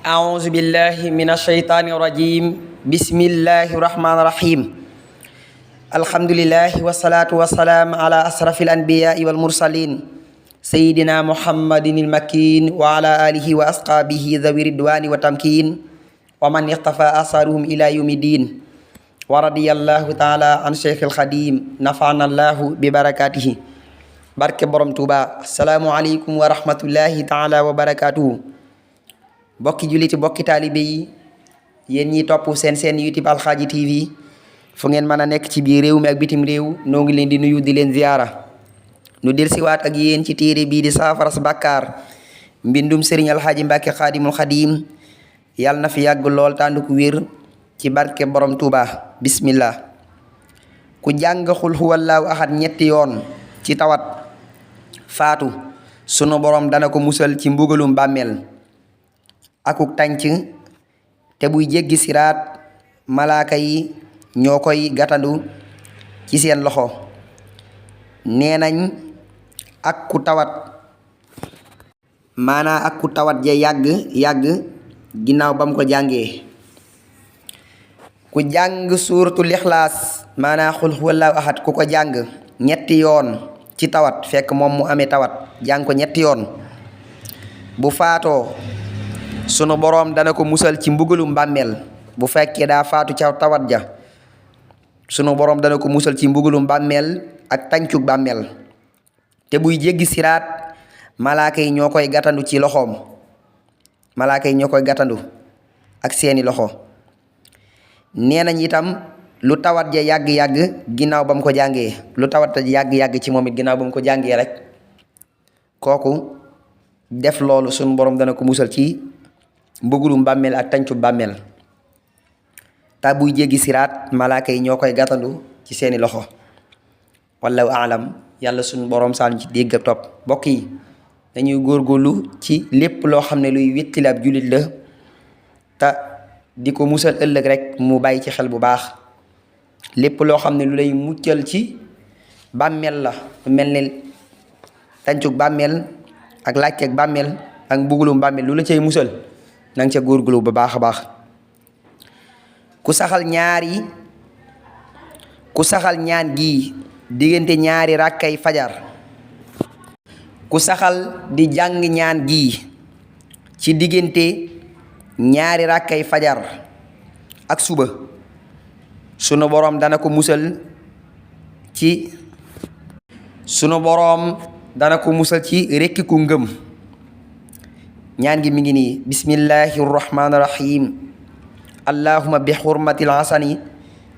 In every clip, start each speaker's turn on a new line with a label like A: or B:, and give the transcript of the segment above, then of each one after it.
A: أعوذ بالله من الشيطان الرجيم بسم الله الرحمن الرحيم الحمد لله والصلاة والسلام على أشرف الأنبياء والمرسلين سيدنا محمد المكين وعلى آله وأصحابه ذوي الرضوان والتمكين ومن اقتفى آثارهم إلى يوم الدين ورضي الله تعالى عن شيخ الخديم نفعنا الله ببركاته barke borom Touba asalaamualeykum wa rahmatullahi taala wa barakaatuhu bokki juliti bokki taalibe yi yéen ñi topp seen YouTube Alxaaji TV fu ngeen mën a nekk ci biir réew mi ak bitim réew noo ngi leen di nuyu di leen ziyaara nu del siwaat ak yéen ci téere bii di saafaras bàkkaar mbindum sëriñ Alxaaji Mbàkke Xaadimul Xadiim yàlla na fi yàgg lool tàndu ko wér ci barke borom Touba bismillah ku jàng xul huwallaahu ahad ñetti yoon ci tawat faatu sunu borom dana ko musal ci mbugalum bàmmeel akuk tànc te buy jéggi siraat malaaka yi ñoo koy gàttandu ci seen loxo nee nañ ak ku tawat ja yàgg ginnaaw bam ko jàngee ku jàng suuratul ixlaas maanaa xul huwallaahu ahad ku ko jàng ñetti yoon ci tawat fekk moom mu amee tawat jàng ko ñetti yoon bu faatoo sunu boroom dana ko musal ci mbugalum bàmmeel bu fekkee daa faatu ca tawat ja sunu boroom dana ko musal ci mbugalum bàmmeel ak tàncug bàmmeel te buy jéggi siraat malaaka yi ñoo koy gàttandu ci loxoom malaaka yi ñoo koy gàttandu ak seeni loxo nee nañ itam lu tawat ja yàgg-yàgg ginnaaw ba mu ko jàngee lu tawat ja yàgg-yàgg ci moom it ginnaaw ba mu ko jàngee rek kooku def loolu sunu borom dana ko musal ci mbugulum bàmmeel ak tàncu bàmmeel ta buy jéggi siraat malaaka yi ñoo koy gàttandu ci seeni loxo wallahu aalam yàlla sunu borom saan ci dégg ak topp mbokk yi dañuy góorgóorlu ci lépp loo xam ne luy wéttali ab jullit la te di ko musal ëllëg rek mu bàyyi ci xel bu baax lépp loo xam ne lu lay muccal ci bàmmeel la mel ni tàncug bàmmeel ak laajteeg bàmmeel ak mbugulum bàmmeel lu la cay musal na nga ca góorgóorlu ba baax a baax ku saxal ñaan gi diggante ñaari ràkkay fajar ku saxal di jàng ñaan gi ci diggante ñaari ràkkay fajar ak suba sunu boroom dana ko musal ci rekkiku ngëm ñaan gi mi ngi nii bismillahi rrahmani rrahim allahumma bi xurmatil hasani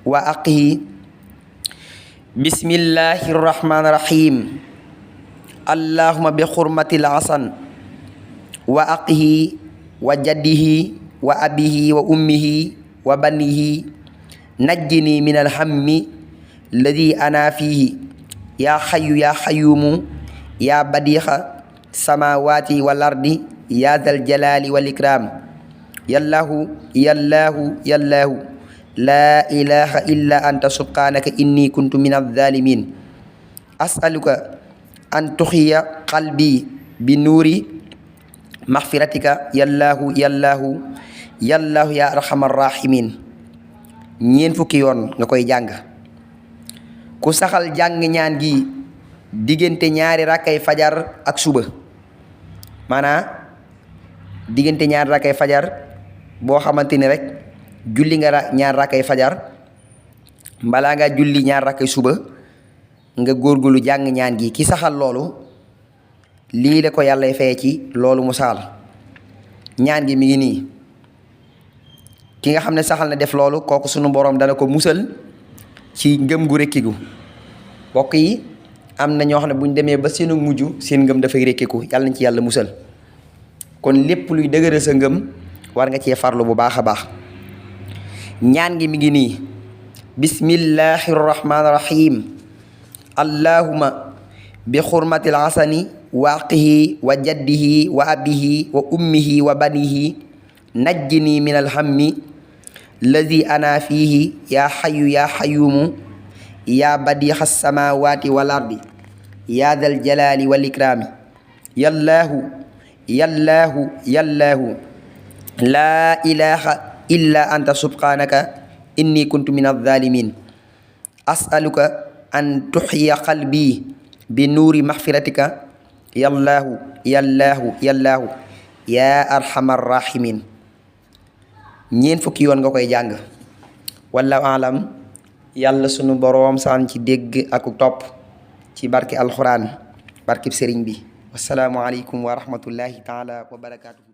A: wa aqihi bismillahi rrahmani rrahim allahumma bi xurmatil hasan wa aqihi wa jaddihi wa abihi wa ummihi wa banihi najjini min alhammi alladi ana fihi yaa xayu yaa xayuumu yaa badiixa samaawaati wal ardi yaa dal jalaali wal ikraam yallaahu yallaahu yallaahu laa ilaha illa anta subhaanaka inni kuntu min alzaalimiin asaluka an tuxiya qalbi bi nuuri maxfiratika yallaahu yallaahu yallaahu yaa arhamar raahimiin ñeent fukki yoon nga koy jàng ku saxal jàng ñaan gi diggante ñaari rakkay fajar ak suba maanaam diggante ñaari rakkay fajar boo xamante ni rek julli nga ñaari rakkay fajar balaa nga julli ñaari rakkay suba nga góorgóorlu jàng ñaan gi ki saxal loolu lii la ko yàlla feye ci loolu mu saxal ñaan gi mi ngi nii ki nga xam ne saxal na def loolu kooku sunu boroom dana ko musal ci ngëm gu rekkiku mbokk yi am na ñoo xam ne bu ñu demee ba seenu mujj seen ngëm dafay rekkiku yàlla nañ ci yàlla musal kon lépp luy dëgëral sa ngëm war nga cee farlu bu baax a baax ñaan gi mi ngi nii bismillahi rrahmani rrahim allahumma bi xurmatil hasani wa aqihi wa jaddihi wa abihi wa ummihi wa banihi najjini min alhammi alladi ana fihi yaa xayu yaa xayuumu yaa badiixa samaawaati wal ardi yaa dal jalaali wal ikraami yallaahu yallaahu yallaahu laa ilaha illa anta subhanaka inni kuntu min alzalimin as'aluka an tuxya qalbi bi nuuri maxfiratika yallaahu yallaahu yallaahu yaa arhamar rahimin ñeent fukki yoon nga koy jàng. wallahu alam. yàlla sunu boroom saan ci dégg ak topp ci barke alxuraan barkeb sëriñ bi. wasalaamu aleykum wa rahmatullahi taala wa barakaatu.